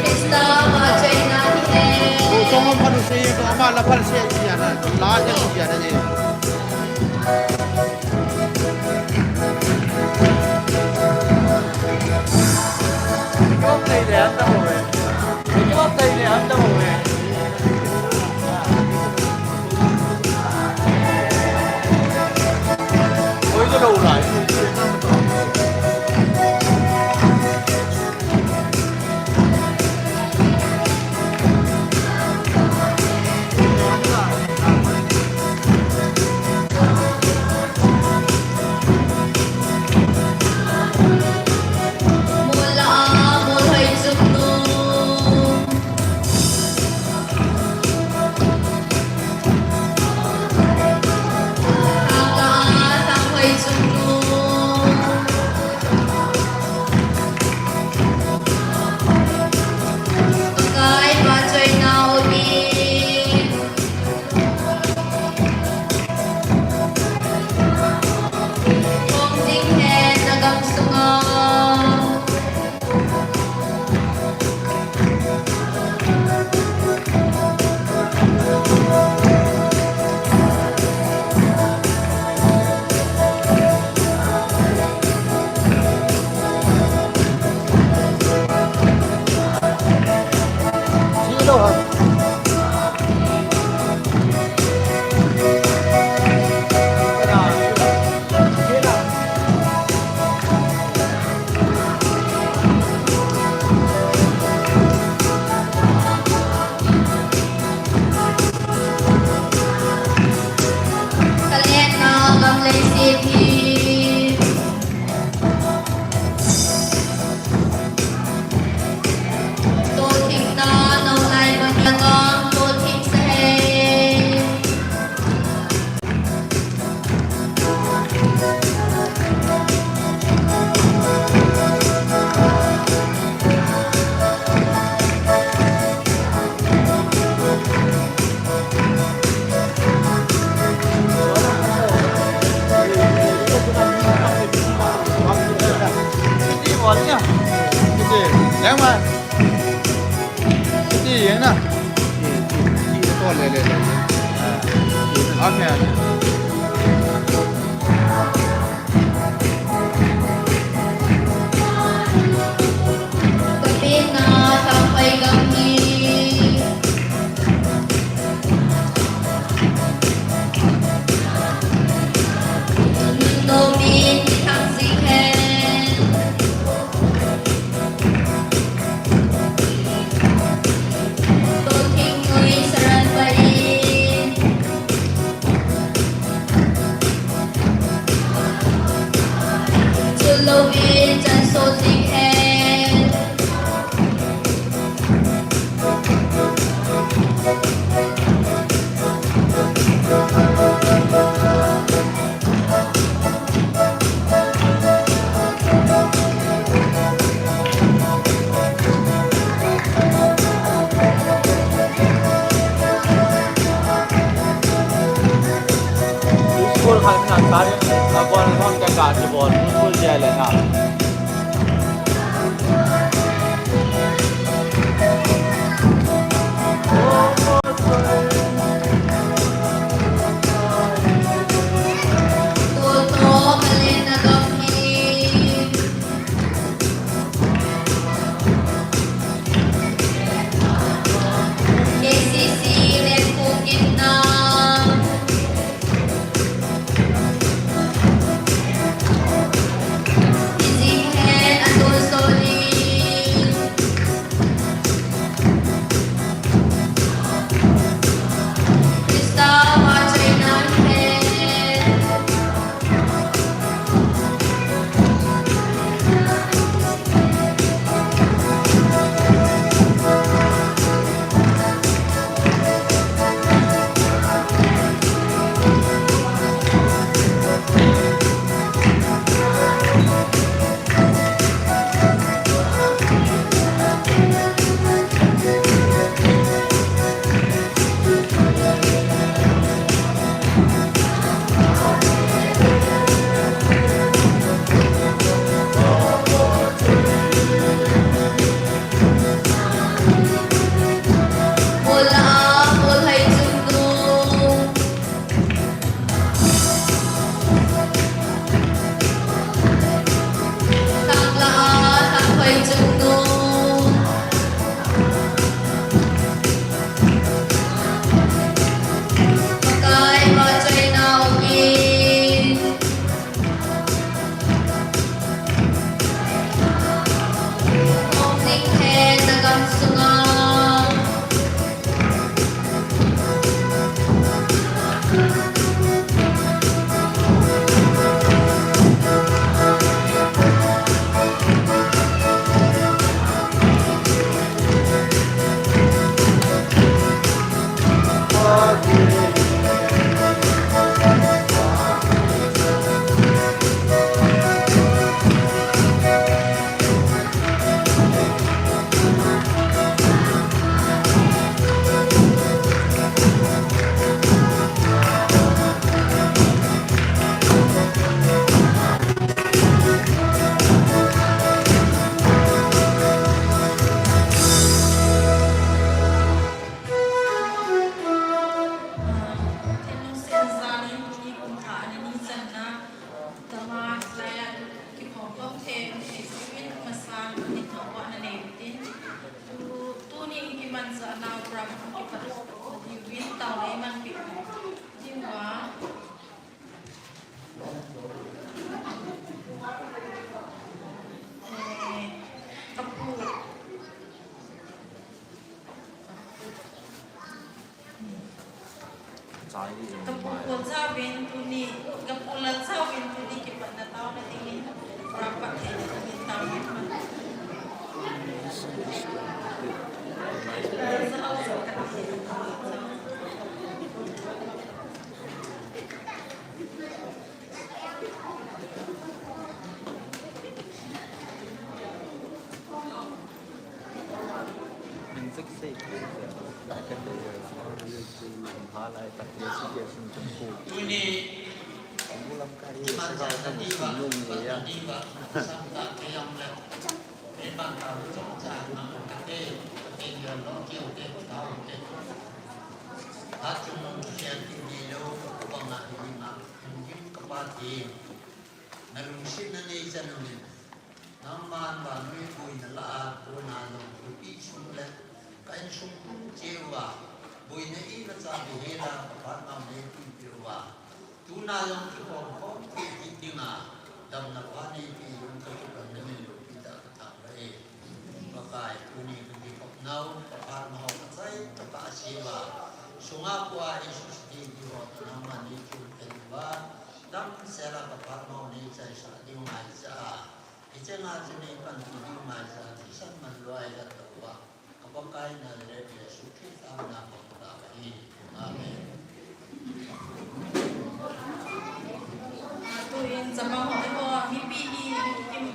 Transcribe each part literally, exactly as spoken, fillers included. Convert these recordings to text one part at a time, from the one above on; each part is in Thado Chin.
Krista vahchoina hi e. Ko chong om phan u se, ko ama la phan se, ya na, la ya, ya na ye. School khat na sa, a bon hong ka ka ti bon, school jai le na. Ana nei tin, tu, tuni in kimanchah nau program kipat diuvin taona eimanpi diuva. Eh, kapu. Kapu Lalchauvin tuni, Kapu Lalchauvin tuni kipatna taona dingin, Prabhat Thei tuni taona. Nalungsetna neichan uvin. Nangman vannoi boina lah a, kona jong khopi sung le ka insung cheh uva, boina imacha beihela ka phatnau neipeh uva, tuna jong kikhom khom thei dinga damna pha neipeh jong kakipah na min loupi tah a kathangvah e. Pakai, tuni kakikhopnau, ka phatnau ho kachai tokah a asei uva, sunga pua Jesu Christa ho nangman neichun khen uva, damsela ka phatnau neichaisah diu ngaichat a, hichenga chu neipanpi diu ngaichat a, thisan manlou a eijattouva, ka Pakai nalele Jesu Christa mina kathangvah e. Amen. Tuin chapang ho, eiho mipi hi kim,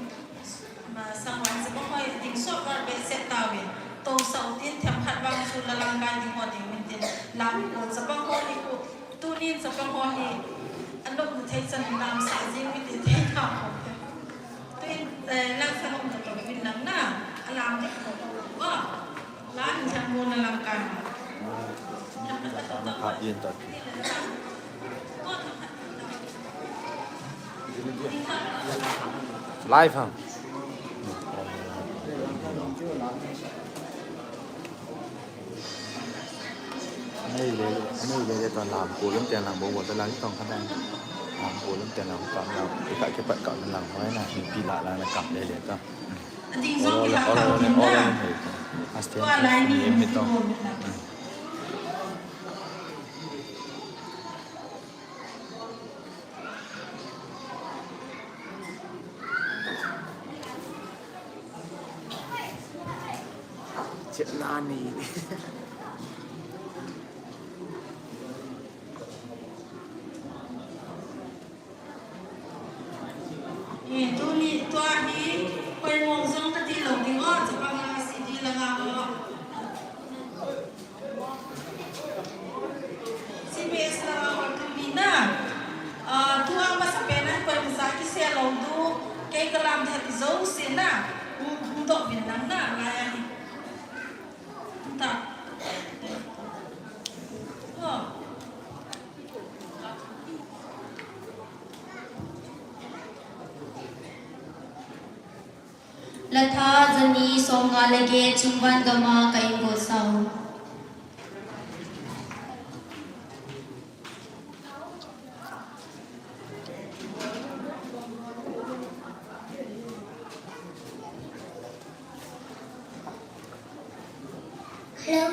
ma, sangvan chapang ho ding sot val behseh tauvin, tousah utin, themkhat vang chu la lamkai ding ho ding uvintin, lamkai chapang ho hi khu, tunin chapang ho hi anopna thei chan in lamsah jing uvin ti thei tauve. Tuin, eh, lamsah um tauve, min lam na, alam ding ho tauve. Live ham. Nei le, nei le, le ton lam ko lum ten lam bo bo ta lang tong kha dang. Lam ko lum ten lam kam lam. Ika ke pat kam lam hoi na, mipi lah lang na kam le le ta. Ading jong kiha kha ding na. Tua lai ni mi to. Chet na ni. Eh, tuni tua hi, koi mong jong kati lou ding o, chapang a C D langa o. C B S langa o tuni na. Ah, tua masapen a koi masa kisei lou tu, kei kalam the ti jouse na. Hung, hung doh vin lang na, lai a hi. Ta. Oh. Latha jani somnga le get Chungvan gam a ka hin gosau. Hello.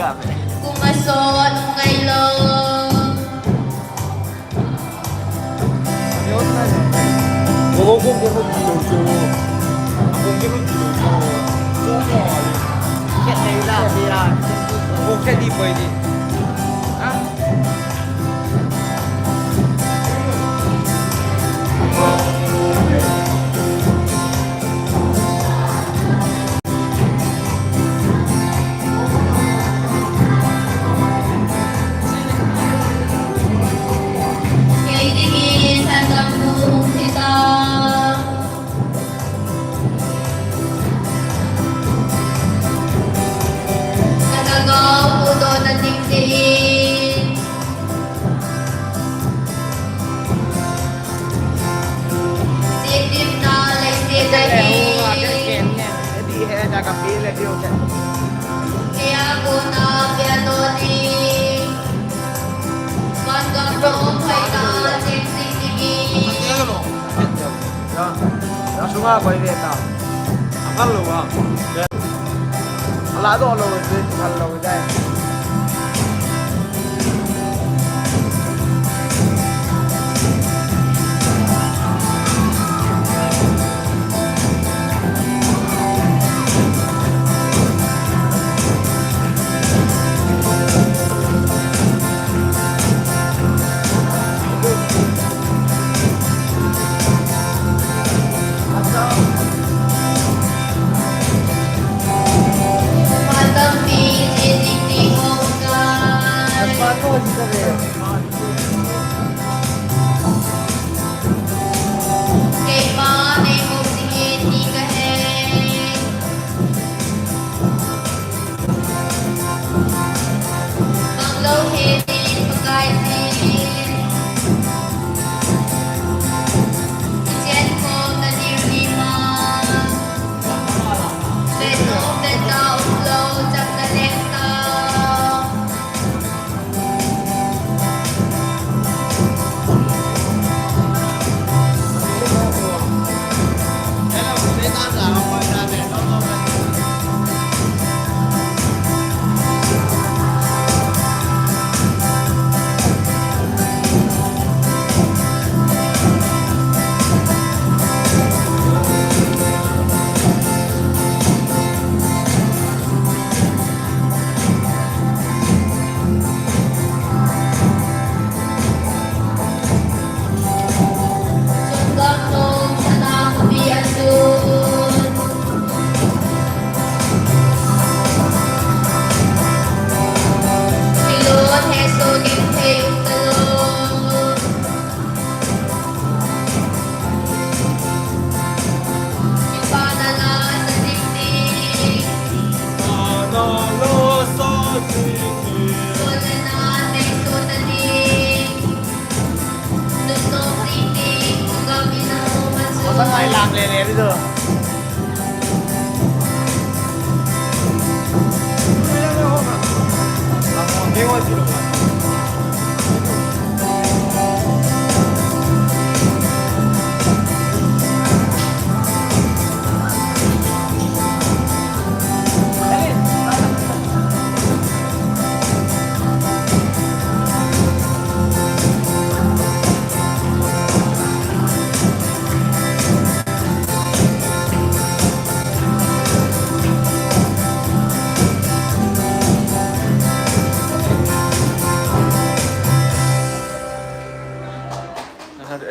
Kumasot, ngailou.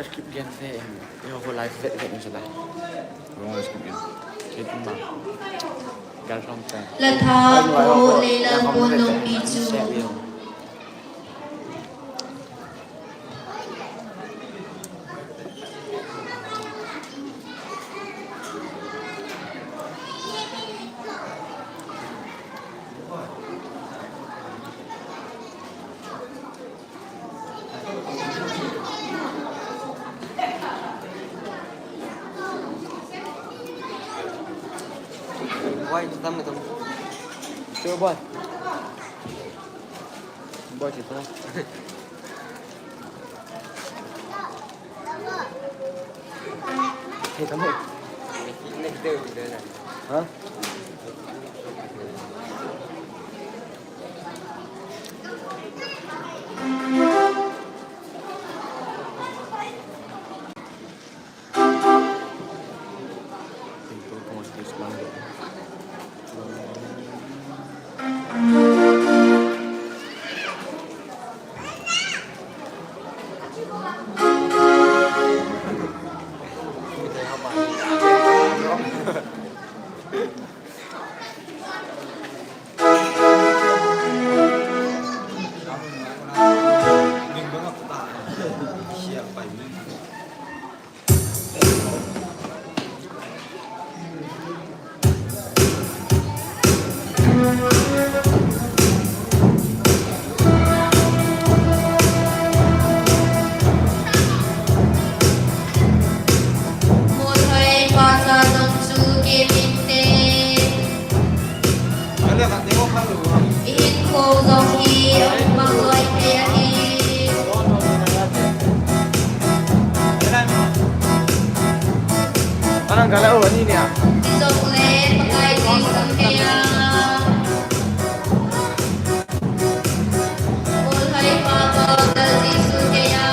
Skip gen te, eiho live vet vet in sa da. Wrong skip gen. Skip ba. Gal song te. Latha po leila po longpi chu. Why, tama, tama. Sure, boy. Boy, kita. Hey, tama. Ha? Ihinkho jong hi ahung mang loi thei ahi. Anang kala o ni nia. Hijongle Pakai Jesu thei a. Molhoi Pa Pakai Jesu thei a.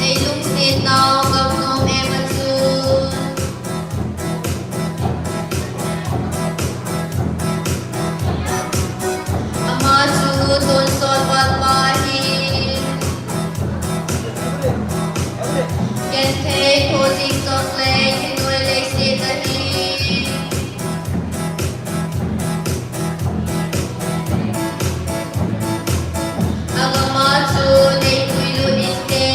Ei lungsetnau gamnom em a chun. Ama chu tonsot vatpa ahi. Genthei, thojing jongle thingnoi leiset ahi. Agam a chun eipuilut inte.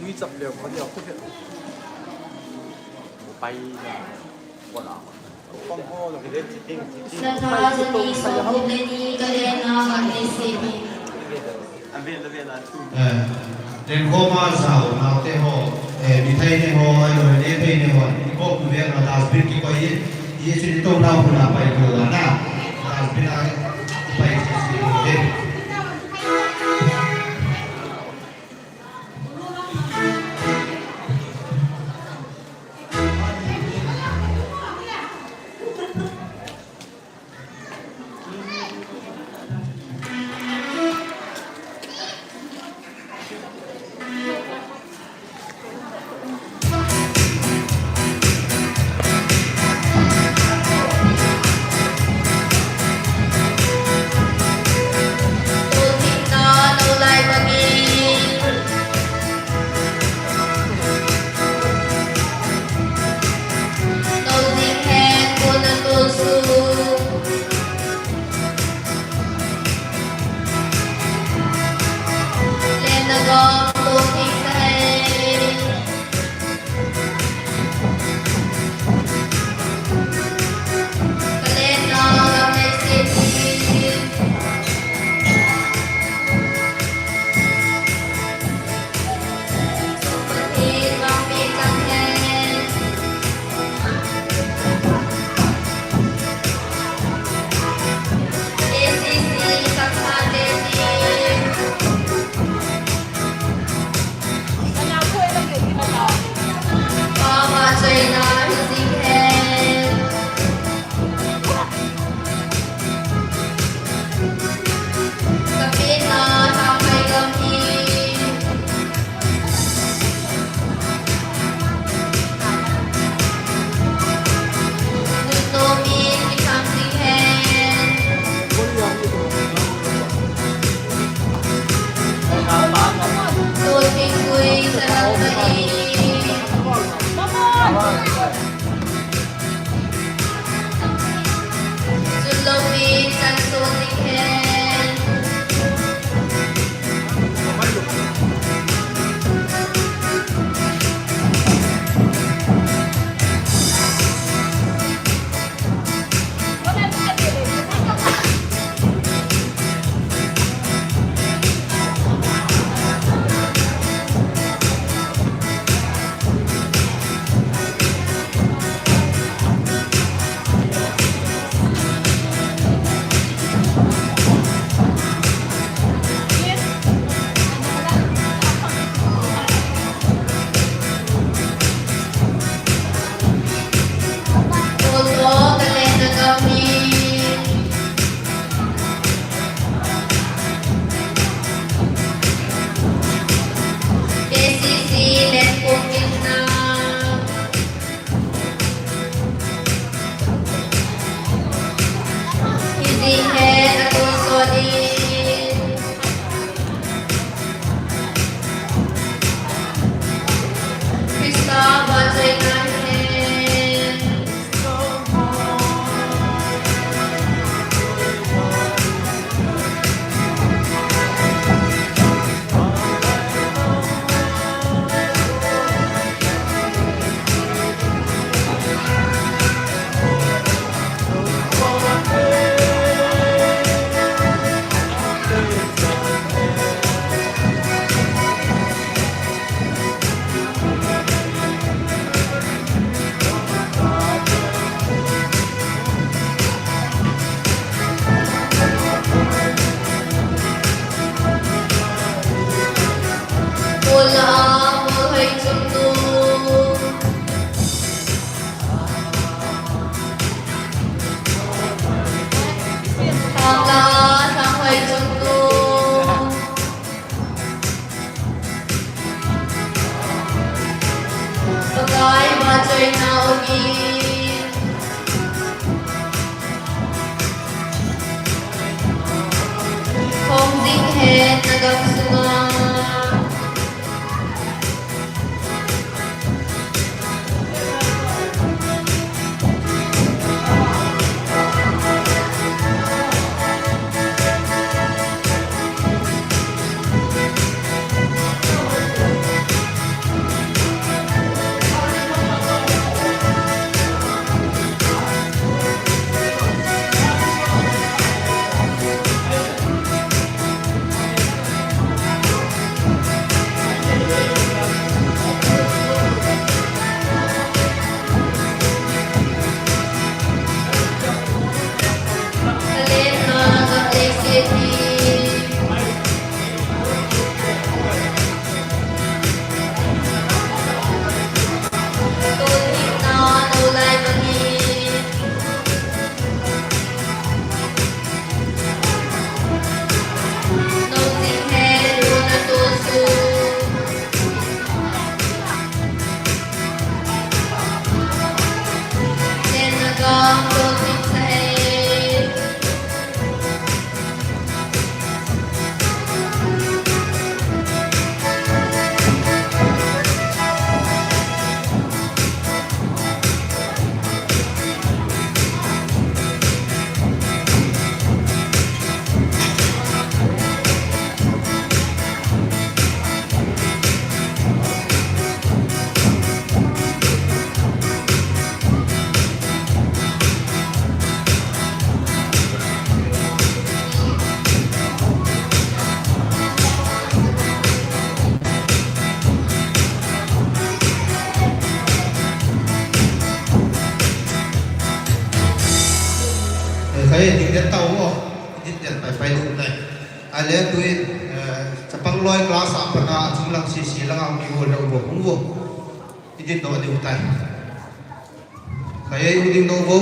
Tui chap leo, kho dia, kho dia. Pai na, kho na. Kho ho lo. Sa tha jani so le ni ka le na ma ne se ni. Ave, ave la tu. Eh, len ho ma sao, nao te ho, eh, mithai ne ho, ai lo ne pe ne ho. Ko ku ve na dustbin kikoi ye, ye chuni to na hu na pai ko na. Dustbin a pai si si ye. Kei ding den tau mo. Ding den pai pai ding tai. Ale tuin, eh, chapang loi class a pat a chunglang sisi langa hung kiho leu vo, hung vo. Idin doh diu tai. Kei hung ding doh vo.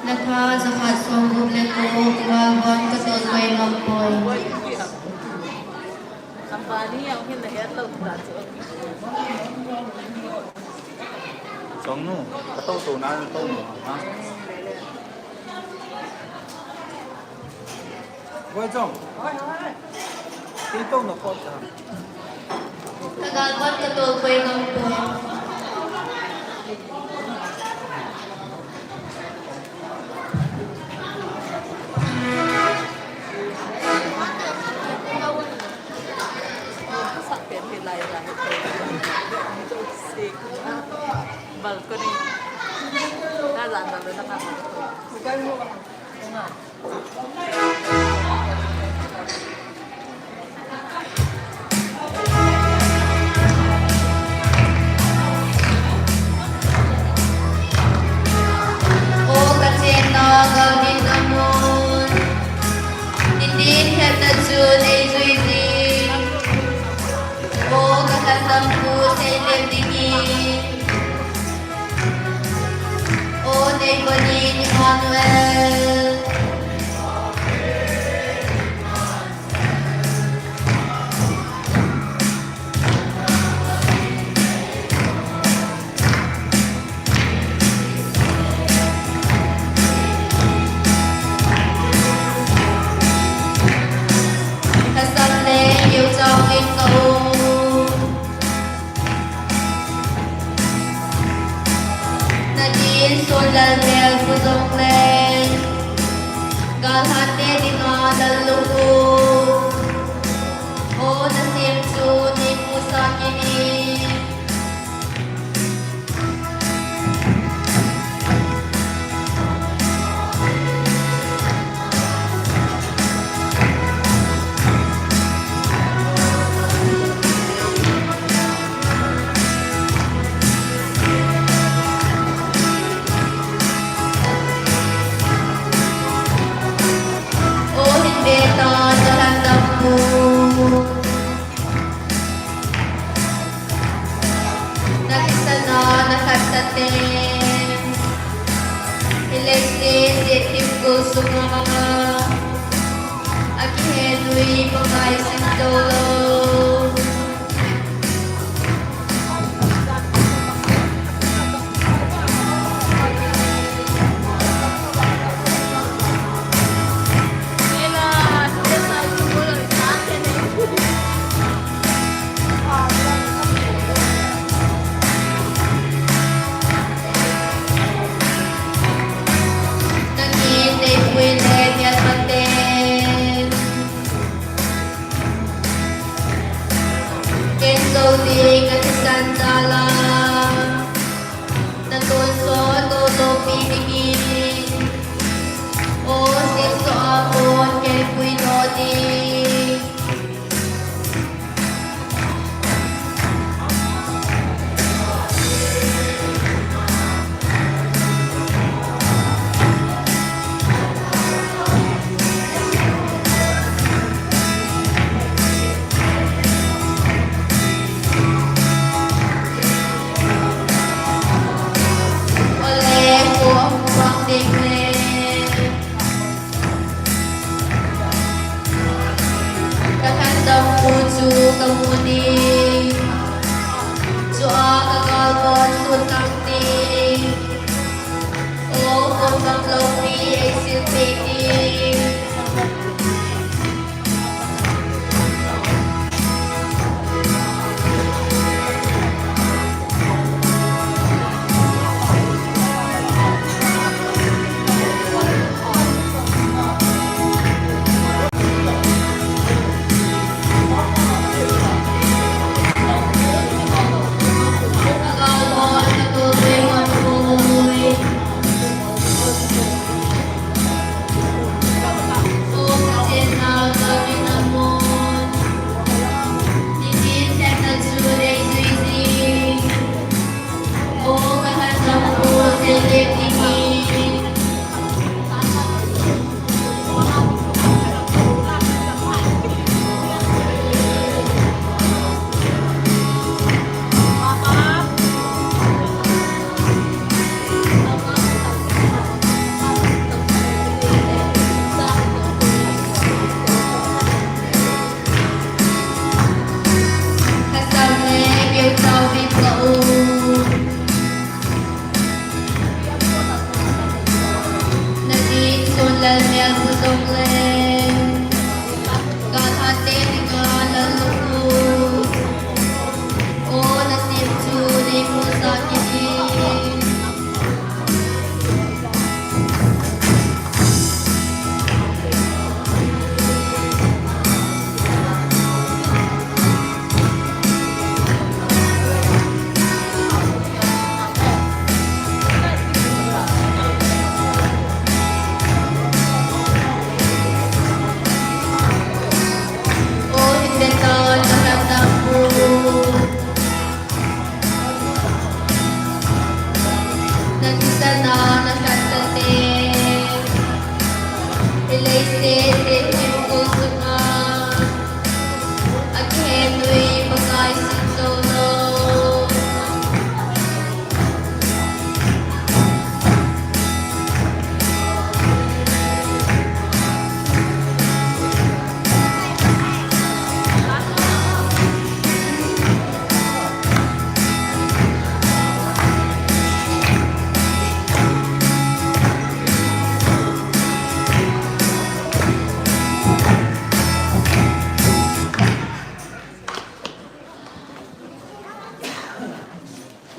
Natha jakhat somgup le ko, galvan katol koi ngam poi. Songnu, katou tou na, tou nu, ha? Boy Jong. Kei tou na pot ka. Kagalvan katol koi ngam poi. Balcony. Na jan na lo na ka. O kachenna galvin amun, nitin hetna chu nei jui ding. O kalhansam pu seilep dingin. O nei konin Emmanuel. Kasam le keu chau in ka um. Nadin sun lal mel pu jong le, galhat te dinga lal lung u. O nasem chu nei pu sa kit in. O hin ve ta, na lhan dam pu. Na kisana, na khatsate. Hileh se, se thim gol sunga. Akihen ui, Pakai sim jou lou. Nangin neipui le mial paten.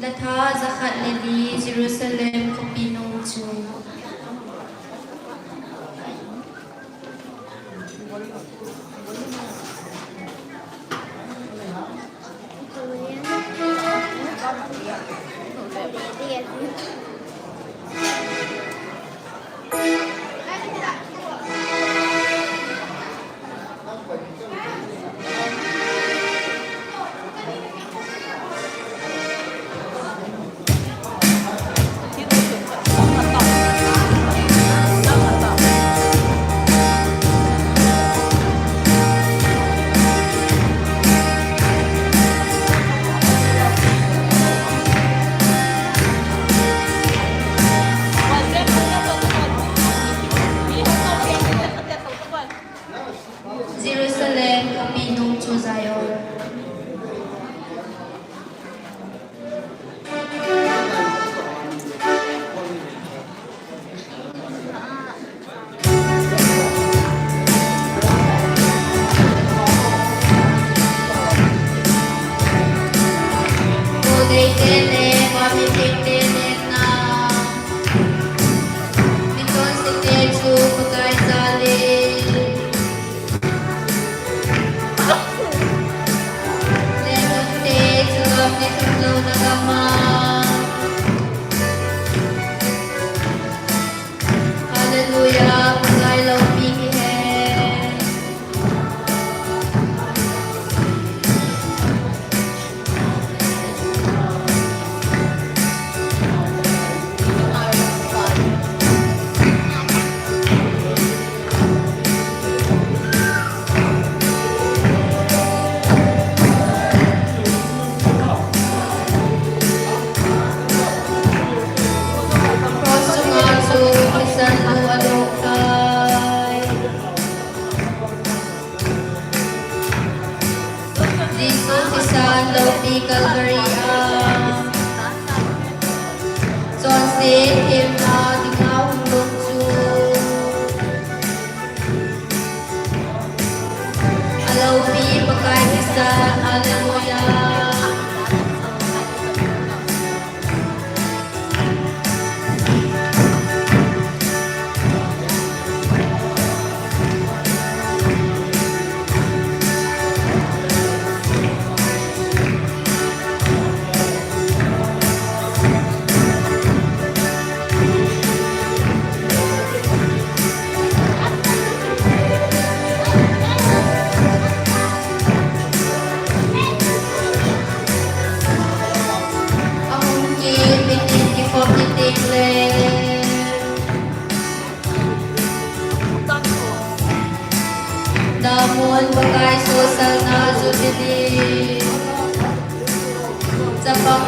Latha jakhat le li, Jerusalem khopi nung chu. Jerusalem khopi nung chu Zion. Hallelujah, Pakai loupi kihe.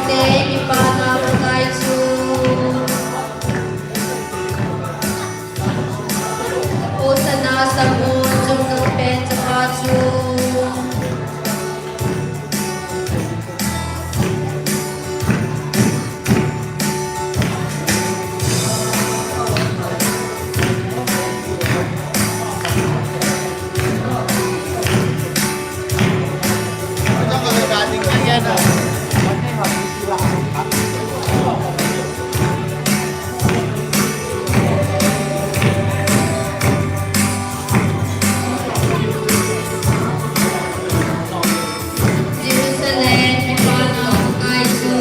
Te kipana Pakai chu. Hosanna samun chungnung pen chapa chu. Jerusalem kipana Pakai chu.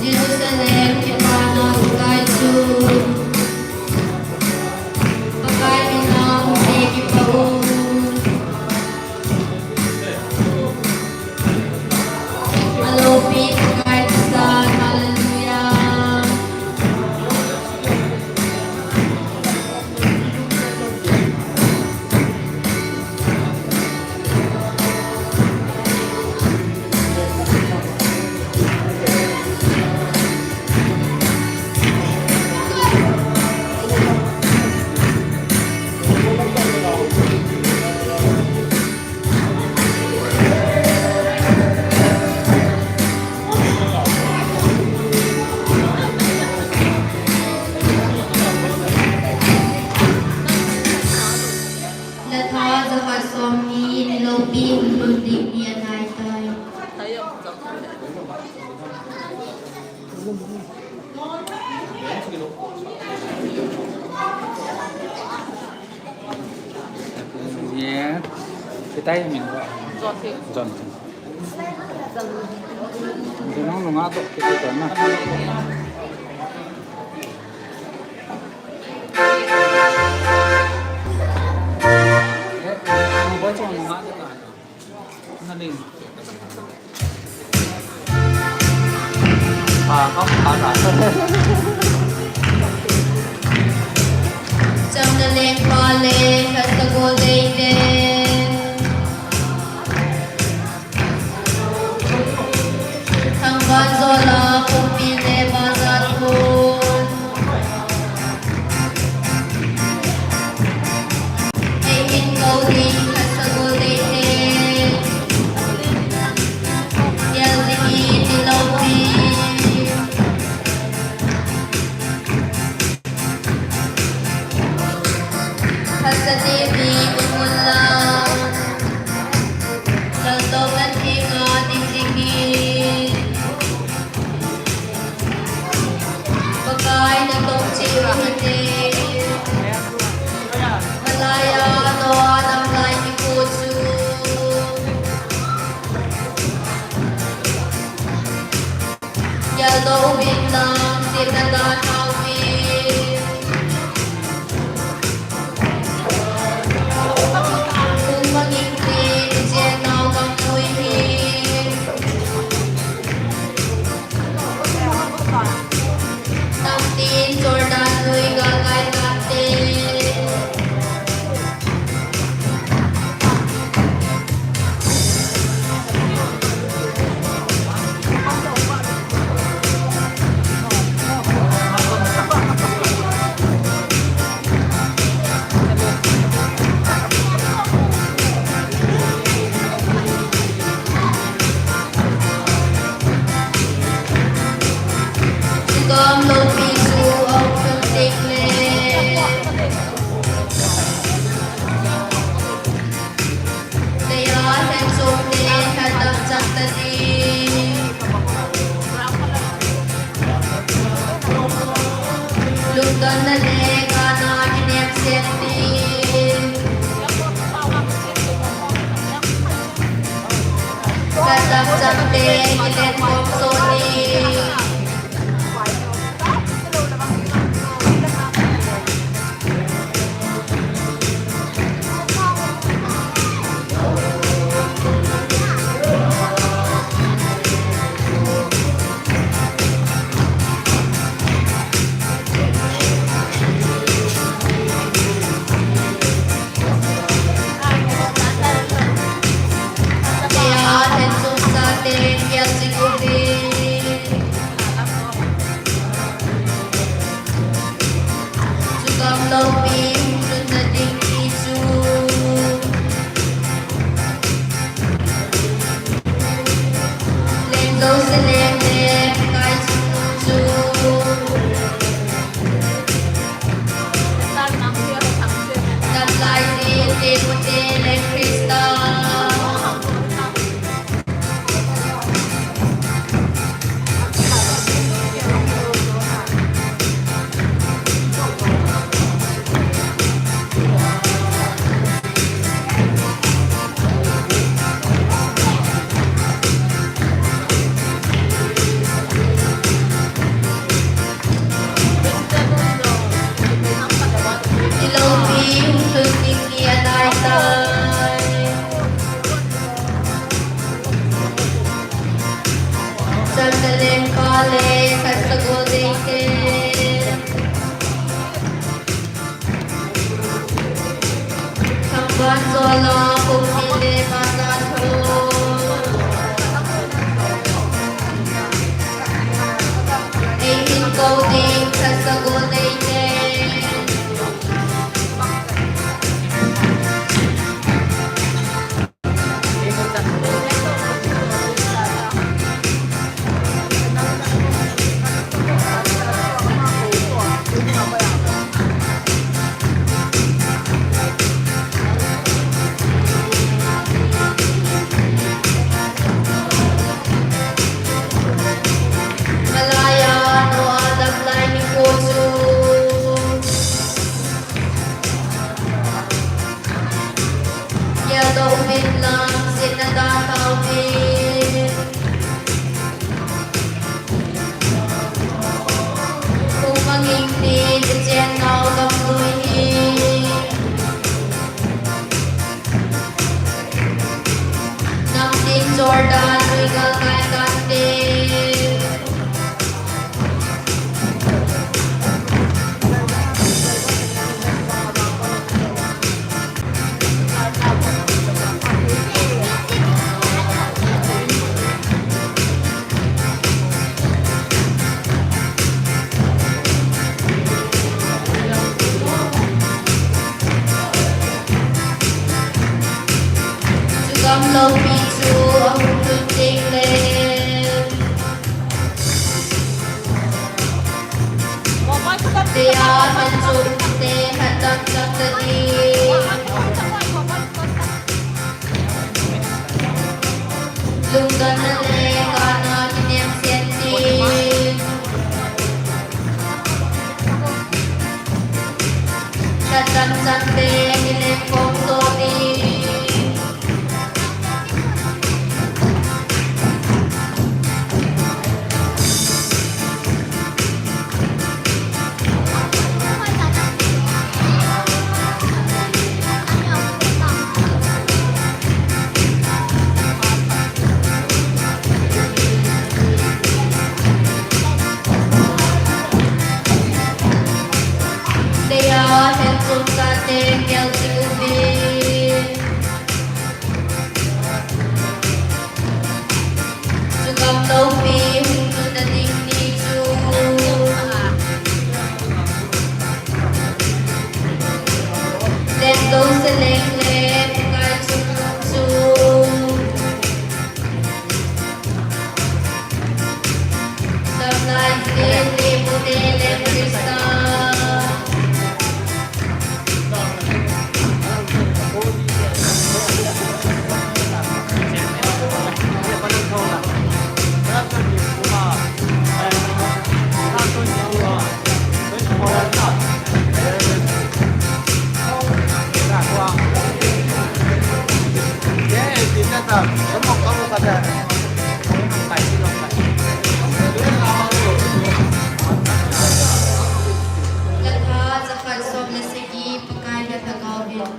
Jerusalem kipana Pakai chu. Pakai mina hung kipa un. Alopi Pakai Christa, hallelujah. Latha jakhat somni ni loupi hung lhun ding ni anaitai. Yeah. Kitai min wa. John. John. Dinang nunga to kita na. Eh, ang buwan sa mga nunga to na. Naning. Cham na leng pa le, khat ka gol dei te. Thangvan zola, pumpi le bazar ko. Pakai natong cheh u hite. Malaiya Noah lam lai kikhu chu. Geldoh uvin lang, Satan ga thao uvin. Lungdonna le kana kinem sel tin. Katam cham te kilen khom soni. Jerusalem le Pakai chu. Damlai jin Timothy le Krista. Ilopi hung lhun ding ni anai tai. Jerusalem pa le khat sagol deite. Thangvah jola pumpi le masa tho. Eihin kou ding khat sagol deite. Malaya, Noah damlai nikho chu. Geldoh uvin lang, jin nada tauvin. Hung mangin tin, i chen nau gamlui hi. Namtin Jordan lui gal kai tante. Chugam loupi chu ahung lhun ding le. Teya thanchom te hatdam chang ta ding. Lungdonna le kana kinem sen tin. Hatdam chang te kinem kong to ding. Teya thanchom te kinem jing uvin. Chugam loupi hung lhun na ding ni chu. Len Jerusalem le Pakai chung chu. Damlai jin Timothy le Krista. Gatha jakhat som le sagi, Pakai na thagau hin.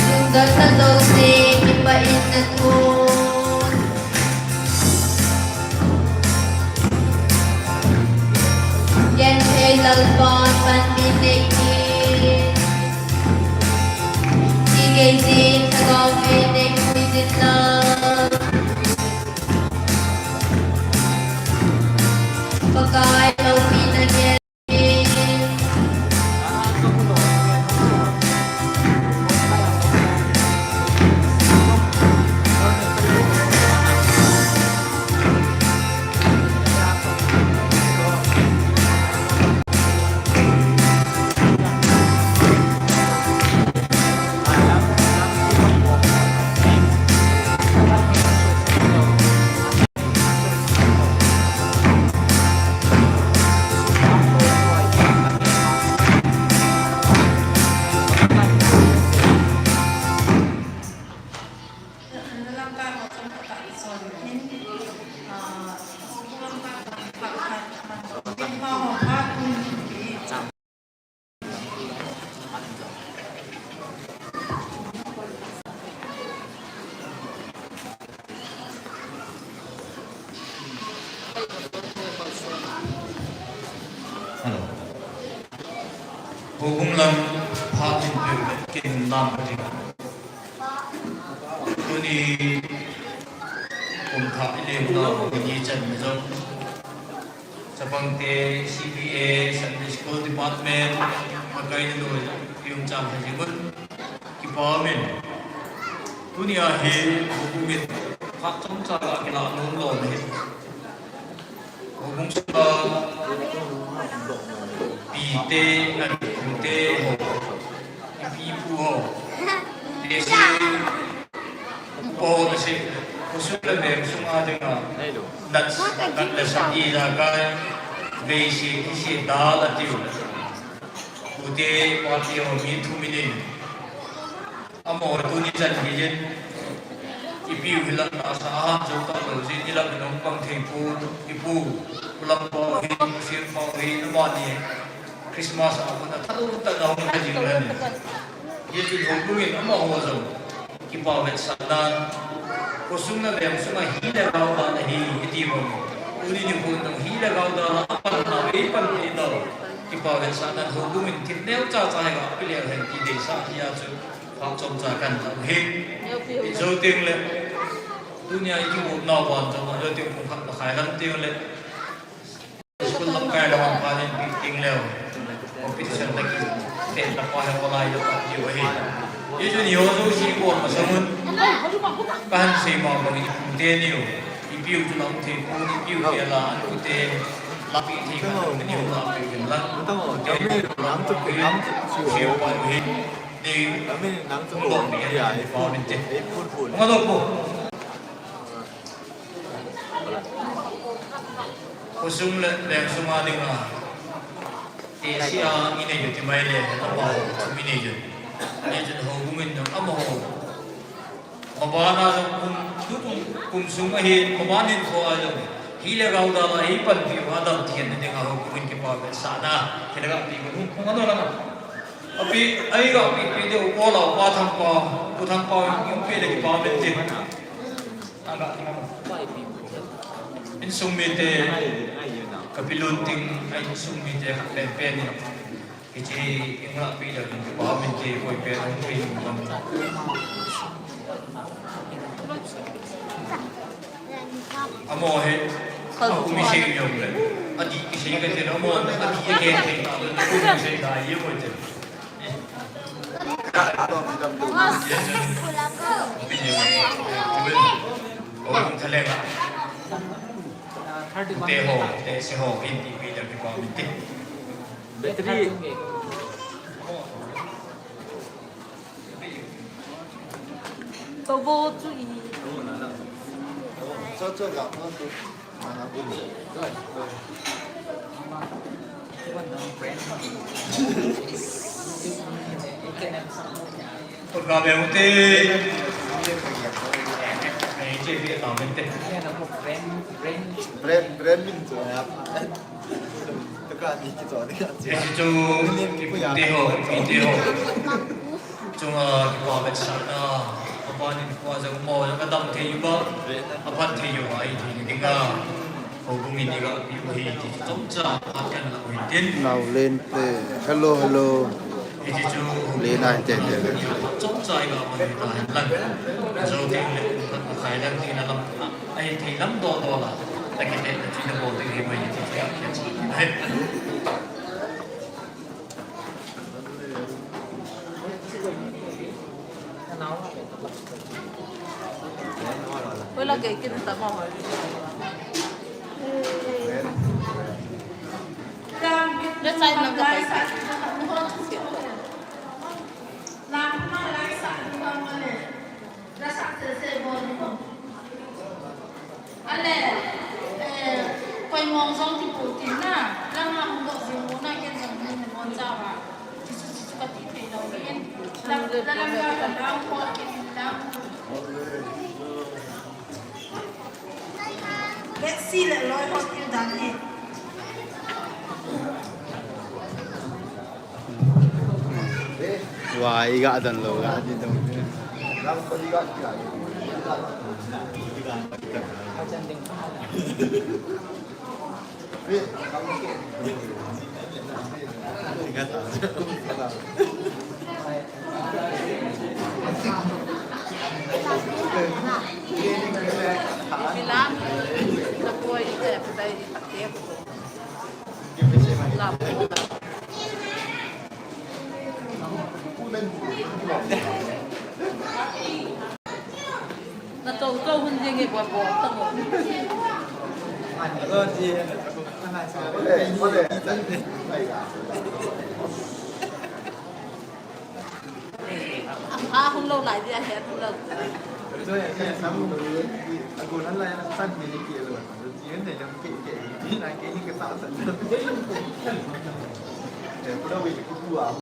Lungdonna jouse kipah in nathu. Genthei Lalpan panpi teiyin. Igei jin lhagao ve nei pui jin lang. Pakai loupina gel in. Hello. Houbung lam phat in peh kin lam ka ding. Tuni kum thah i lem nau, tuni chan na jong. Chapangte, C P A, Sunday School Department, a kai na noi, yung chang ha jing un. Kipa min. Tuni a hi, houbung in, phat chomcha a kila nom lou na hi. Houbung sunga, pite, a pute, ho. Ipi ipu ho. Tesi, upa ho tesi. Khosung le veng sunga dinga. Nat, nat le sat ijakai. Veisi, isi dal atiu. Pute, pate ho mi thum in. Amaho tuni chan hi jin. Ipiu hi lam nasa a, jou talou jin, i lam in hung pang thei pon, ipu, u lam pa hi, sir pa hi, amani Christmas a kon a thalou tah a hung ha jing lhon in. Hichun houbung in amaho jong kipa vetsahnan, khosung le veng sunga hi le gao dan ahi, iti bang. Tuni nikho in jong hi le gao dan a panna, ei panpi tau. Kipa vetsahnan houbung in thil neocha cha hi ga pe leu hen ti deisah hi a chu. Phat chomcha kan lam hi. I jou teng le. Tunia i kimuh nau ban jong, a jou teng kum khat makhai lam teng le. School lamkai lam a pan in pi teng leu. Competition na ki, te na pa he ko lai lo pa ki o hi. I chu ni ho jouse ko ma sa mun. Ka han sei ma bang i pute ni o. Ipiu chu lam thei pon, ipiu hi la an pute. La pi thei ka ni o la pi kin la. Tamo, tamo, nam tu, nam tu, siu pa hi. Amen. Nang tu ko, ya, e phone, e phone, phone. Khosung le veng sunga dinga. Sia inei u ti mai le, amaho, mi nei u. Ani chun houbung in jong amaho. Mabana jong kum, tukum, kum sung ahi, maban in kho a jong. Hi le gau da la, hi panpi u a dam thei na dinga houbung in kipa vetsahna. Kile ga pi ko hung, hung ano langa. Api, ai ga pi, pi de u ko la, pa Thangpa, u Thangpa, yung pi le kipa vetsahna. Insung mite, ka pi lun ting, a insung mite khat pen pen in. Hiche, i ngah pi lou ding, kipa min te, koi pen, koi in bang. Amo hi, a kum i sei jong le. A di i sei ka te, amo, a di i ke te, a kum i sei da, i koi te. Battery. Tobo chu i. Brand, brand min chu. Hiche chu, kipute ho, kipute ho. Chunga kipa vetsahna, aban in kho a jong mo, jong adam thei uva, aban thei uva, i thei dinga. Houbung in i ga pi u hi, ti chu chomcha, phat kan la u hin tin. Naolen te, hello, hello. Hiche chu, Lena in te, te. Chomcha i ga man ta hen lang. Jo te le, kan khai lang te na lam. Ahi thei lam doh doh la, a kite na china bol ding hi mai ti ti a kian chi. Hoila ke kin ta ma hoi. Le chai na ka pai. Ale, eh, koi mong jong ti pu tin na, langa hung doh jing u na ken jong ni mon ja ba. Jisu, Jisu ka ti thei lou in. Lam, la lam ga ka lam ko ken lam. Let's see le loi ho ti dan hi. Wa, i ga dan lou, ga di dong. Milam, na poi, eh, putay, pati ako. Na to to hun jing e bo bo to mo. A hun lo lai dia he hun lo.